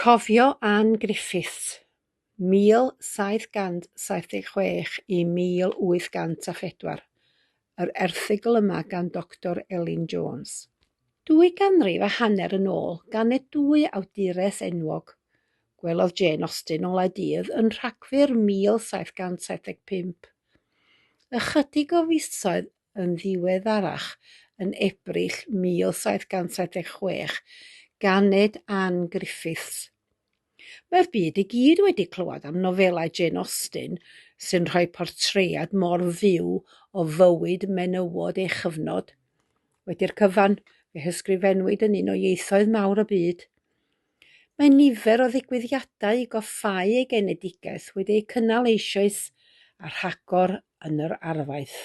Cofio Ann Griffiths, 1776 i 1804, yr erthygl yma gan Doctor Elin Jones. Dwy ganrif a hanner yn ôl, ganed dwy awdures enwog. Gwelodd Jane Austen olau dydd yn Rhagfyr 1775. Ychydig o fisoedd yn ddiweddarach, yn Ebrill 1776, ganed Ann Griffiths. Mae'r byd i gyd wedi clywed am nofelau Jane Austen sy'n rhoi portread mor fyw o fywyd menywod ei chyfnod. Wedi'r cyfan, fe hysgrifennwyd yn un o ieithoedd mawr y byd. Mae nifer o ddigwyddiadau i goffáu ei genedigaeth wedi eu cynnal eisoes a rhagor yn yr arfaeth.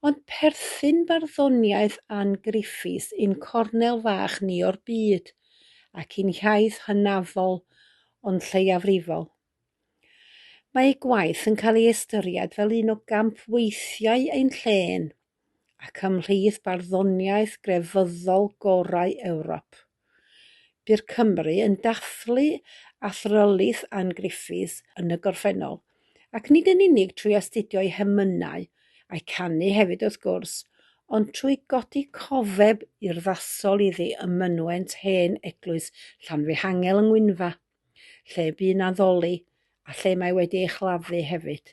Ond perthyn barddoniaeth Ann Griffiths i'n cornel fach ni o'r byd, ac i'n hiaith hynafol ond lleiafrifol. Mae ei gwaith yn cael ei ystyried fel un o gampweithiau ein llên, ac ymhlith barddoniaeth grefyddol gorau Ewrop. Bu'r Cymry yn dathlu athrylith Ann Griffiths yn y gorffennol, ac nid yn unig trwy astudio'i hemynau, a'u canu hefyd wrth gwrs, ond trwy godi cofeb urddasol iddi ym mynwent hen eglwys Llanfihangel yng Ngwynfa, lle bu'n addoli a lle mae wedi ei chladdu hefyd.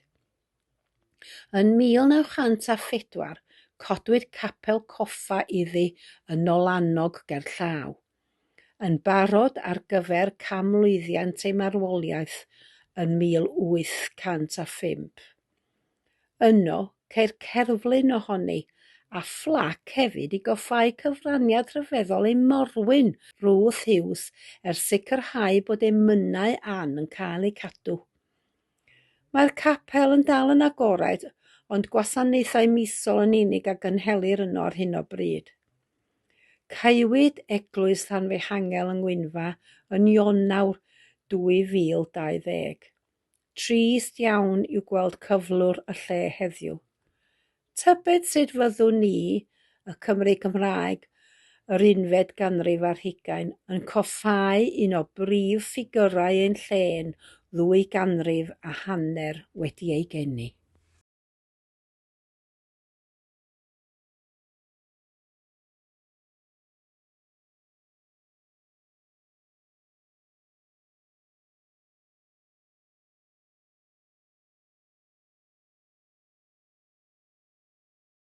Yn 1904, codwyd capel coffa iddi yn Nolanog gerllaw, yn barod ar gyfer canmlwyddiant ei marwolaeth yn 1805. Yno, ceir cerflun ohoni, a phlac hefyd i goffáu cyfraniad rhyfeddol ei morwyn, Ruth Hughes, er sicrhau bod emynau Ann yn cael eu cadw. Mae'r capel yn dal yn agored, ond gwasanaethau misol yn unig a gynhelir yno ar hyn o bryd. Caewyd eglwys Llanfihangel yng Ngwynfa yn Ionawr 2020. Trist iawn yw gweld cyflwr y lle heddiw. Tybed sut fyddwn ni, y Cymry Cymraeg yr unfed ganrif ar hugain, yn coffáu un o brif ffigyrau ein llên ddwy ganrif a hanner wedi ei geni?